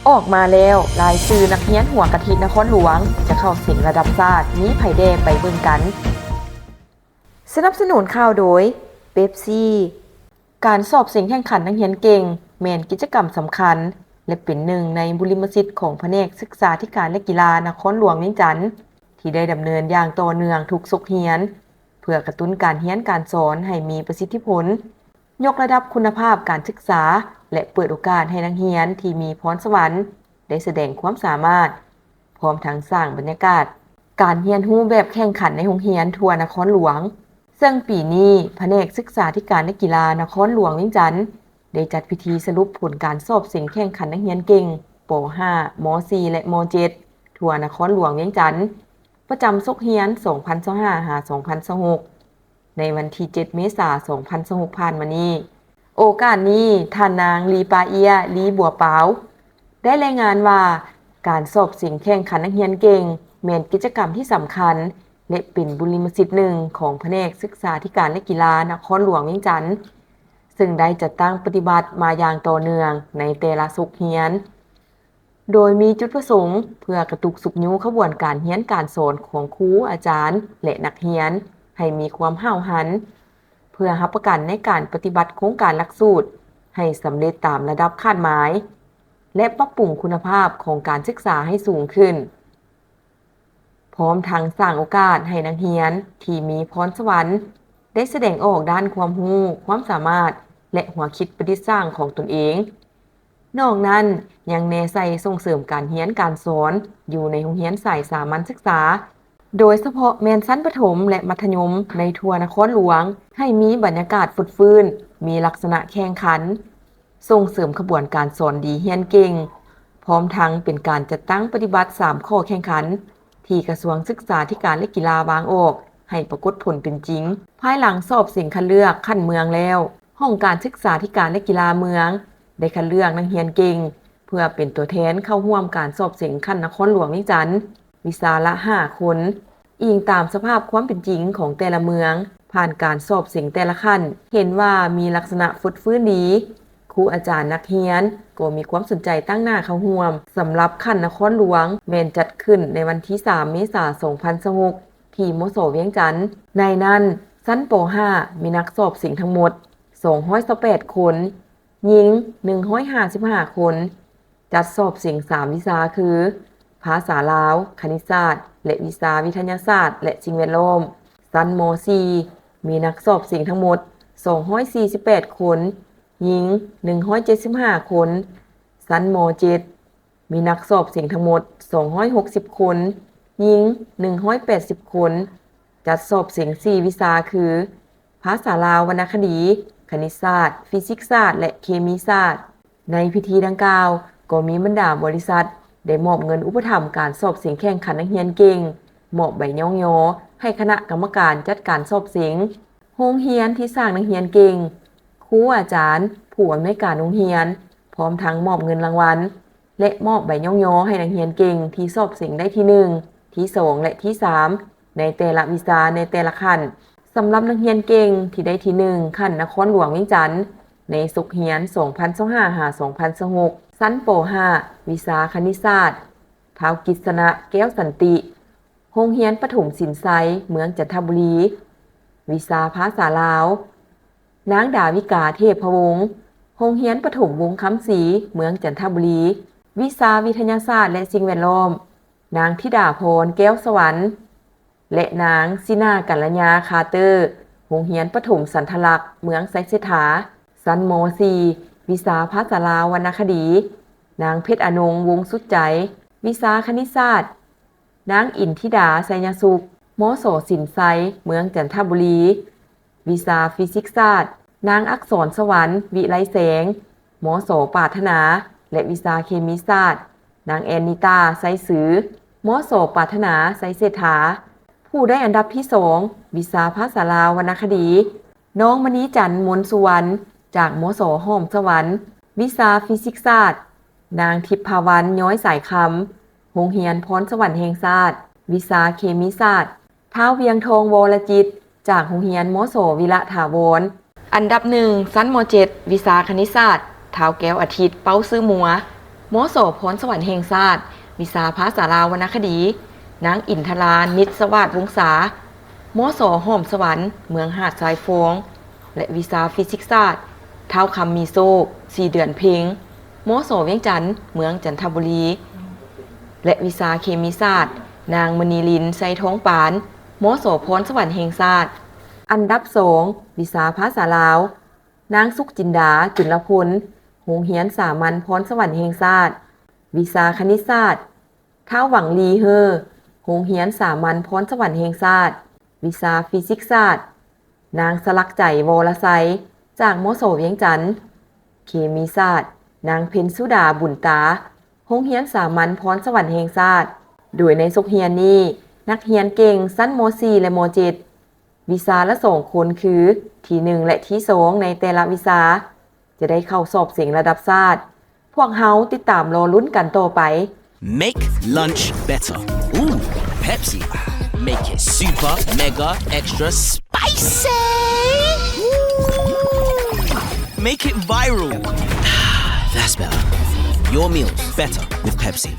ອອກມາແລ້ວ ລາຍຊື່ນັກຮຽນຫົວກະທິນະຄອນຫຼວງ ຈະເຂົ້າເສັງລະດັບຊາດ ມີໃຜແດ່ ໄປເບິ່ງກັນ. ສະໜັບສະໜູນຂ່າວໂດຍ ເປັບຊີ. ການສອບເສັງແຂ່ງຂັນນັກຮຽນເກັ່ງ ແມ່ນກິດຈະກຳສຳຄັນ ແລະ ເປັນໜຶ່ງໃນບຸລິມະສິດຂອງພະແນກສຶກສາທິການ ແລະ ກິລານະຄອນຫຼວງວຽງຈັນ ທີ່ໄດ້ດຳເນີນຢ່າງຕໍ່ເນື່ອງທຸກສົກຮຽນ ເພື່ອກະຕຸ້ນການຮຽນການສອນໃຫ້ມີປະສິດທິຜົນ, ຍົກລະດັບຄຸນນະພາບການສຶກສາ ແລະ ເປີດໂອກາດໃຫ້ນັກຮຽນທີ່ມີພອນສະຫວັນໄດ້ສະແດງຄວາມສາມາດ, ພ້ອມທັງສ້າງບັນຍາກາດການຮຽນຮູ້ແບບແຂ່ງຂັນໃນໂຮງຮຽນທົ່ວນະຄອນຫຼວງ. ເຊິ່ງປີນີ້ ພະແນກສຶກສາທິການ ແລະ ກິລານະຄອນຫຼວງວຽງຈັນ ໄດ້ຈັດພິທີສະຫຼຸບຜົນການສອບເສັງແຂ່ງຂັນນັກຮຽນເກັ່ງ ປໍຫ້າ ມໍສີ່ ແລະ ມໍເຈັດ ທົ່ວນະຄອນຫຼວງວຽງຈັນ ປະຈຳສົກຮຽນ ສອງພັນຊາວຫ້າ ຫາ ສອງພັນຊາວຫົກ ໃນວັນທີເຈັດ ເມສາ ສອງພັນຊາວຫົກ ຜ່ານມານີ້. ໂອກາດນີ້ ທ່ານນາງ ລີປາເອຍ ລີບົວປາວ ໄດ້ລາຍງານວ່າ ການສອບເສັງແຂ່ງຂັນນັກຮຽນເກັ່ງ ແມ່ນກິດຈະກຳທີ່ສຳຄັນ ແລະ ເປັນບຸລິມະສິດໜຶ່ງຂອງພະແນກສຶກສາທິການ ແລະ ກິລານະຄອນຫຼວງວຽງຈັນ ເຊິ່ງໄດ້ຈັດຕັ້ງປະຕິບັດມາຢ່າງຕໍ່ເນື່ອງໃນແຕ່ລະສົກຮຽນ, ໂດຍມີຈຸດປະສົງເພື່ອກະຕຸກຊຸກຍູ້ຂະບວນການຮຽນການສອນຂອງຄູ, ອາຈານ ແລະ ນັກຮຽນ ໃຫ້ມີຄວາມຫ້າວຫັນ, ເພື່ອຮັບປະກັນໃນການປະຕິບັດໂຄງການຫຼັກສູດໃຫ້ສຳເລັດຕາມລະດັບຄາດໝາຍ ແລະ ປັບປຸງຄຸນນະພາບຂອງການສຶກສາໃຫ້ສູງຂຶ້ນ. ພ້ອມທັງສ້າງໂອກາດໃຫ້ນັກຮຽນທີ່ມີພອນສະຫວັນໄດ້ສະແດງອອກດ້ານຄວາມຮູ້, ຄວາມສາມາດ ແລະ ຫົວຄິດປະດິດສ້າງຂອງຕົນເອງ. ນອກນັ້ນ ຍັງແນໃສ່ສົ່ງເສີມການຮຽນການສອນຢູ່ໃນໂຮງຮຽນສາຍສາມັນສຶກສາ, ໂດຍສະເພາະແມ່ນຊັ້ນປະຖົມ ແລະ ມັດທະຍົມໃນທົ່ວນະຄອນຫຼວງ ໃຫ້ມີບັນຍາກາດຟົດຟື້ນ, ມີລັກສະນະແຂ່ງຂັນ, ສົ່ງເສີມຂະບວນການສອນດີຮຽນເກັ່ງ, ພ້ອມທັງເປັນການຈັດຕັ້ງປະຕິບັດສາມຂໍ້ແຂ່ງຂັນ ທີ່ກະຊວງສຶກສາທິການ ແລະ ກິລາວາງອອກໃຫ້ປາກົດຜົນເປັນຈິງ. ພາຍຫຼັງສອບເສັງຄັດເລືອກຂັ້ນເມືອງແລ້ວ, ຫ້ອງການສຶກສາທິການ ແລະ ກິລາເມືອງ ໄດ້ຄັດເລືອກນັກຮຽນເກັ່ງ ເພື່ອເປັນຕົວແທນເຂົ້າຮ່ວມການສອບເສັງຂັ້ນນະຄອນຫຼວງວຽງຈັນ ວິຊາລະຫ້າຄົນ. ອີງຕາມສະພາບຄວາມເປັນຈິງຂອງແຕ່ລະເມືອງ, ຜ່ານການສອບເສັງແຕ່ລະຂັ້ນ ເຫັນວ່າມີລັກສະນະຟົດຟື້ນດີ, ຄູອາຈານ, ນັກຮຽນ ກໍມີຄວາມສົນໃຈຕັ້ງໜ້າເຂົ້າຮ່ວມ. ສຳລັບຂັ້ນນະຄອນຫຼວງ ແມ່ນຈັດຂຶ້ນໃນວັນທີສາມ ເມສາ ສອງພັນຊາວຫົກ ທີ່ ມສ ວຽງຈັນ. ໃນນັ້ນ ຊັ້ນ ປໍຫ້າ ມີນັກສອບເສັງທັງໝົດ ສອງຮ້ອຍຊາວແປດຄົນ, ຍິງ ໜຶ່ງຮ້ອຍຫ້າສິບຫ້າຄົນ, ຈັດສອບເສັງສາມວິຊາຄື ພາສາລາວ, ຄະນິດສາດ ແລະ ວິຊາວິທະຍາສາດ ແລະ ສິ່ງແວດລ້ອມ. ຊັ້ນ ມໍສີ່ ມີນັກສອບເສັງທັງໝົດ ສອງຮ້ອຍສີ່ສິບແປດຄົນ, ຍິງ ໜຶ່ງຮ້ອຍເຈັດສິບຫ້າຄົນ. ຊັ້ນ ມໍເຈັດ ມີນັກສອບເສັງທັງໝົດ ສອງຮ້ອຍຫົກສິບຄົນ, ຍິງ ໜຶ່ງຮ້ອຍແປດສິບຄົນ, ຈັດສອບເສັງສີ່ວິຊາຄື ພາສາລາວວັນນະຄະດີ, ຄະນິດສາດ, ຟີຊິກສາດ ແລະ ເຄມີສາດ. ໃນພິທີດັ່ງກ່າວ ກໍມີບັນດາບໍລິສັດໄດ້ມອບເງິນອຸປະຖຳການສອບເສັງແຂ່ງຂັນນັກຮຽນເກັ່ງ, ມອບໃບຍ້ອງຍໍໃຫ້ຄະນະກຳມະການຈັດການສອບເສັງ, ໂຮງຮຽນທີ່ສ້າງນັກຮຽນເກັ່ງ, ຄູອາຈານ, ຜູ້ອຳນວຍການໂຮງຮຽນ, ພ້ອມທັງມອບເງິນລາງວັນ ແລະ ມອບໃບຍ້ອງຍໍໃຫ້ນັກຮຽນເກັ່ງທີ່ສອບເສັງໄດ້ທີໜຶ່ງ, ທີສອງ ແລະ ທີສາມ ໃນແຕ່ລະວິຊາໃນແຕ່ລະຂັ້ນ. ສຳລັບນັກຮຽນເກັ່ງທີ່ໄດ້ທີໜຶ່ງຂັ້ນນະຄອນຫຼວງວຽງຈັນ ໃນສົກຮຽນ ສອງພັນຊາວຫ້າ ຫາ ສອງພັນຊາວຫົກ ຊັ້ນ ປໍຫ້າ ວິຊາຄະນິດສາດ ທ້າວກິດສະນະ ແກ້ວສັນຕິ, ໂຮງຮຽນປະຖົມສິນໄຊ ເມືອງຈັນທະບູລີ, ວິຊາພາສາລາວ ນາງ ດາວິກາ ເທບພະວົງ, ໂຮງຮຽນປະຖົມວົງຄຳສີ ເມືອງຈັນທະບູລີ, ວິຊາວິທະຍາສາດ ແລະ ສິ່ງແວດລ້ອມ ນາງ ທິດາພອນ ແກ້ວສະຫວັນ ແລະ ນາງ ຊິນາ ກັນລະຍາ ຄາເຕີ, ໂຮງຮຽນປະຖົມສັນທະລັກ ເມືອງໄຊເສດຖາ, ຊັ້ນ ມໍສີ່ ວິຊາພາສາລາວວັນນະຄະດີ, ນາງ ເພັດອານົງ ວົງສຸດໃຈ, ວິຊາຄະນິດສາດ ນາງ ອິນທິດາ ໄຊຍະສຸກ, ມສ ສິນໄຊ ເມືອງຈັນທະບູລີ, ວິຊາຟີຊິກສາດ ນາງ ອັກສອນສະຫວັນ ວິໄລແສງ, ມສ ປາດຖະໜາ ແລະ ວິຊາເຄມີສາດ ນາງ ແອນນິຕາ ໄຊສື, ມສ ປາດຖະໜາ ໄຊເສດຖາ. ຜູ້ໄດ້ອັນດັບທີສອງ ວິຊາພາສາລາວວັນນະຄະດີ ນ້ອງ ມະນີຈັນ ມົນສຸວັນ ຈາກ ມສ ຫອມສະຫວັນ, ວິຊາຟີຊິກສາດ ນາງ ທິບພາວັນ ຍ້ອຍສາຍຄຳ, ໂຮງຮຽນພອນສະຫວັນແຫ່ງຊາດ, ວິຊາເຄມີສາດ ທ້າວ ວຽງທອງ ວໍລະຈິດ ຈາກໂຮງຮຽນ ມສ ວິລະຖາວອນ. ອັນດັບໜຶ່ງ ຊັ້ນ ມໍເຈັດ ວິຊາຄະນິດສາດ ທ້າວ ແກ້ວອາທິດ ເປົ້າຊື່ມົວ, ມສ ພອນສະຫວັນແຫ່ງຊາດ, ວິຊາພາສາລາວວັນນະຄະດີ, ນາງ ອິນທະລາ ນິດສະຫວາດວົງສາ, ມສ ຫອມສະຫວັນ ເມືອງຫາດຊາຍຟອງ ແລະ ວິຊາຟີຊິກສາດ ທ້າວຄຳ ມີໂຊກ ສີເດືອນເພັງ, ມສ ວຽງຈັນ ເມືອງຈັນທະບູລີ ແລະ ວິຊາເຄມີສາດ ນາງ ມະນີລິນ ໄຊທອງປານ, ມສ ພອນສະຫວັນແຫ່ງຊາດ. ອັນດັບສອງ, ວິຊາພາສາລາວ, ນາງ ສຸກຈິນດາ ຈຸນລະພົນ, ໂຮງຮຽນສາມັນພອນສະຫວັນແຫ່ງຊາດ. ວິຊາຄະນິດສາດ, ທ້າວ ຫວັງ ລີເຮີ, ໂຮງຮຽນສາມັນພອນສະຫວັນແຫ່ງຊາດ. ວິຊາຟີຊິກສາດ, ນາງ ສະຫຼັກໃຈ ວໍລະໄຊ, ຈາກ ມສ ວຽງຈັນ. ເຄມີສາດ, ນາງ ເພັນສຸດາ ບຸນຕາ, ໂຮງຮຽນສາມັນພອນສະຫວັນແຫ່ງຊາດ. ໂດຍໃນສົກຮຽນນີ້, ນັກຮຽນເກັ່ງຊັ້ນ ມ.ສີ່ ແລະ ມ.ເຈັດ ວິຊາລະສອງຄົນ ຄື ທີໜຶ່ງ ແລະ ທີສອງ ໃນແຕ່ລະວິຊາ ຈະໄດ້ເຂົ້າສອບເສັງລະດັບຊາດ. ພວກເຮົາຕິດຕາມລໍລຸ້ນກັນຕໍ່ໄປ. Make lunch better. Ooh, Pepsi. Make it super, mega, extra spicy. Ooh. Make it viral. That's better. Your meals better with Pepsi.